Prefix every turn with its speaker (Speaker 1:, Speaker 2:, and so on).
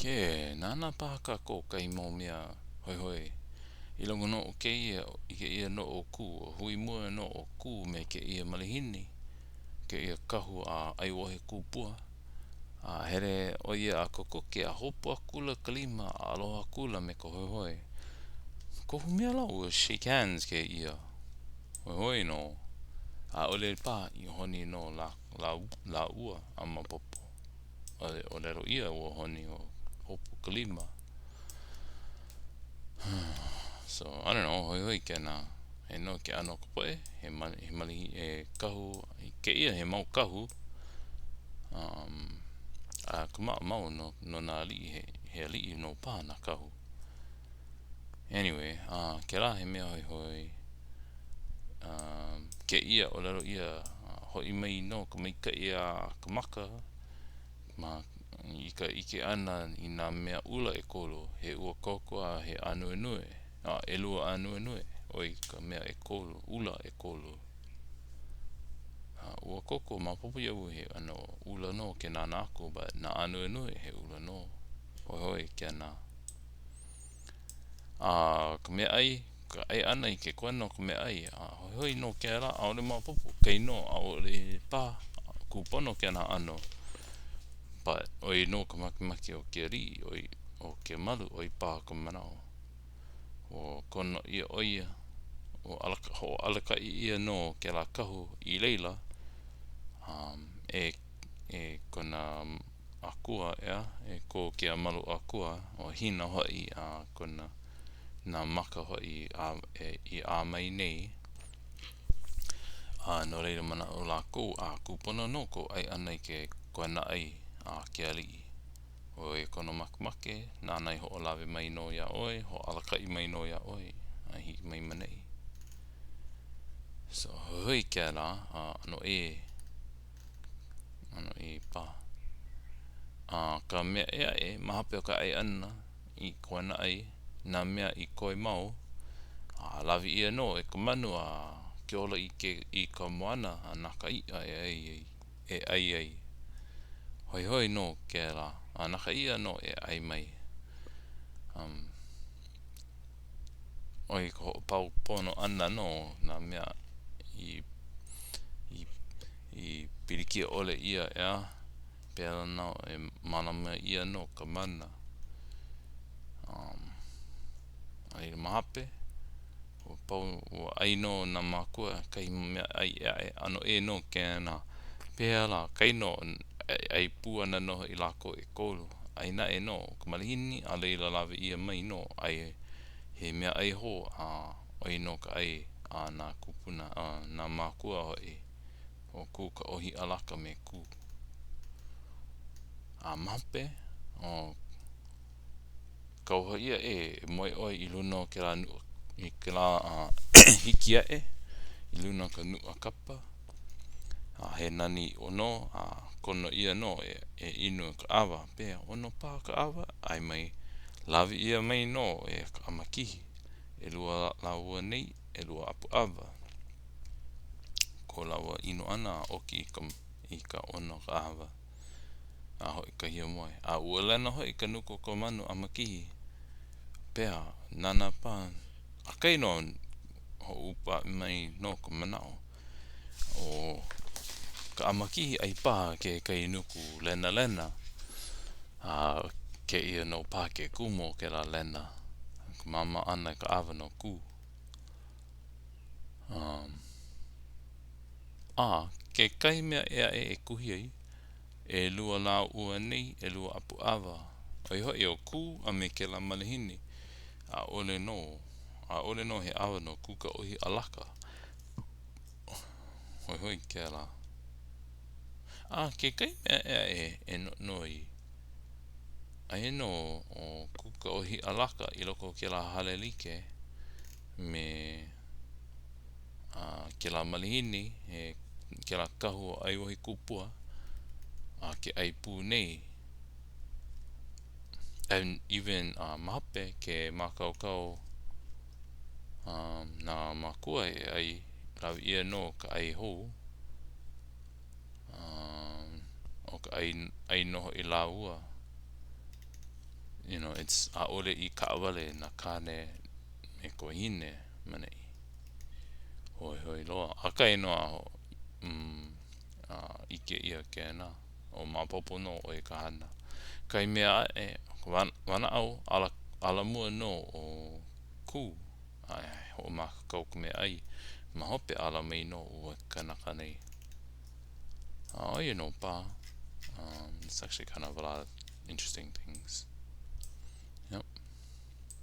Speaker 1: Ke nānā paha kākou kahi mau mea hoihoi i loko nō o kēia i kēia nō o Kū. Ua hui mua nō ʻo Kū me kēia malihini, kēia kahu a ʻAiwohi Kūpua. A hele ʻo ia a kokoke a hopu akula ka lima a aloha akula me ka hoihoi. Kohu mea lā ua shake hands kēia. Hoihoi nō. ʻAʻole paha i honi nō lāua a maopopo. ʻAʻole ʻōlelo ʻia ua honi o hopu ka lima. So, I don't know, hoihoi kēnā. He no ke ʻano o ka poʻe, he he malihi, he kahu, kēia he mau kahu. Um, a ka maʻamau no, no nā aliʻi, he, he aliʻi nō paha nā kahu. Anyway, uh, kēlā he mea hoihoi. Um, kēia ʻōlelo ʻia, hoʻi mai nō ka maikaʻi a ka maka ma i ka ʻike ʻana i nā mea ʻula ʻekolu, he ua koko a he ānuenue, a ʻelua ānuenue, ʻoi ka mea ʻekolu, ʻula ʻekolu. A ua koko, maopopo iaʻu he ʻano ʻula nō ke nānā aku, but nā ānuenue he ʻula nō. Hoihoi kēnā. A ka meaʻai, ka ʻai ʻana i ke koena o ka meaʻai, a hoihoi nō kēlā, ʻaʻole maopopo, kainō ʻaʻole paha kūpono kēnā ʻano. But ʻoi nō ka makemake o ke aliʻi, ʻoi o ke malu, ʻoi paha ka manaʻo. Ua kono ʻia ʻo ia, ua alaka, hoʻoalakaʻi ʻia nō kēlā kahu i laila, um, e, e kona akua, ʻeā, e ko ke amalu akua, ʻo Hina hoʻi a kona nā maka hoʻi a e i ʻā mai nei. A no laila manaʻo lākou, a kūpono nō kou ʻai ʻana i ke koena ʻai a ke aliʻi. ʻO ia kona makemake, nāna i hoʻolawe mai nō iā ʻoe, hoʻoalakaʻi mai nō iā ʻoe, a hiki mai maneʻi. So, hoihoi kēlā, a ʻano ʻē. ʻano ʻē paha. A ka mea ʻē aʻe, ma hope o ka ʻai ʻana i koena ʻai, nā mea i koe mau, a lawe ʻia nō e ka manu a kiola i ke i ka moana a na ka iʻa e ʻai ai e ʻai ai. Hoihoi nō kēlā, a na ka iʻa nō e ʻai mai. Um, ʻo ia ka hoʻopau pono ʻana nō nā mea i i i pilikia ʻole ʻia, ʻeā? Pēlā nō e mālama ʻia nō ka mana. Um, a laila ma hope, ua pau, ua ʻai nō nā mākua kahi mea ʻai ʻē aʻe, ʻano ʻē nō kēnā. Pehea lā, kainō e ʻai pū ana nō hoʻi lākou ʻekolu. ʻAi naʻe nō ka malihini, a laila lawe ʻia mai nō ʻai he mea ʻai hou, a ʻoi nō ka ʻai a nā kūpuna, a nā mākua hoʻi, ʻo Kūkaʻōhiʻalaka me Kū. A ma hope, ʻo Kauoha ʻia e moe ʻoe i luna o kēlā nuʻu, i kēlā hiki aʻe i luna o ka nuʻa kapa. A he nani ʻiʻo nō, a kono ʻia nō e, e inu i ka ʻawa. Pehea, ʻono paha ka ʻawa? ʻAe mai, lawe ʻia mai nō e ka ʻamakihi. ʻElua lāua nei, ʻelua ʻapu ʻawa. Ko lāua inu ʻana a ʻoki i ka, i ka ʻono o ka ʻawa. A hoʻi ka hiamoe. A ua lena hoʻi ka nuku o ka manu ʻamakihi. Pehea, nānā paha. A kainō hoʻoupa mai nō ka manaʻo. ʻO ka ʻamakihi ʻai paha kekahi nuku lenalena. A kēia nō paha ke kumu o kēlā lena. Ka māmā ʻana i ka ʻawa no Kū. Um, a kekahi mea ʻē aʻe e kuhi ai, ʻelua lāua nei, ʻelua ʻapu ʻawa. ʻO ia hoʻi ʻo Kū a me kēlā malihini. ʻAʻole nō, ʻaʻole nō he ʻawa no Kūkaʻōhiʻalaka. Hoihoi kēlā. A kekahi mea ʻē aʻe e noʻonoʻo ai, aia nō ʻo Kūkaʻōhiʻalaka i loko o kēlā hale like me a kēlā malihini, he kēlā kahu o ʻAiwohi Kūpua, a ke ʻai pū nei. And even uh, ma hope ke mākaukau um, nā mākua e ʻai, lawe ʻia nō ka ʻai hou. Um, ʻo ka ʻai, ʻai nō hoʻi lāua. you know, it's ʻaʻole i kaʻawale nā kāne me ka wahine ma neʻi. Hoihoi loa. ʻAkahi nō a mm, a ʻike ʻia kēnā. ʻO maopopo nō ʻo ia ka hana. Kahi mea aʻe, wanaʻao, ala, ala mua nō ʻo Kū a e hoʻomākaukau ka meaʻai. Ma hope ala mai nō ua kanaka nei. A ʻo ia nō paha. Um, it's actually kind of a lot of interesting things.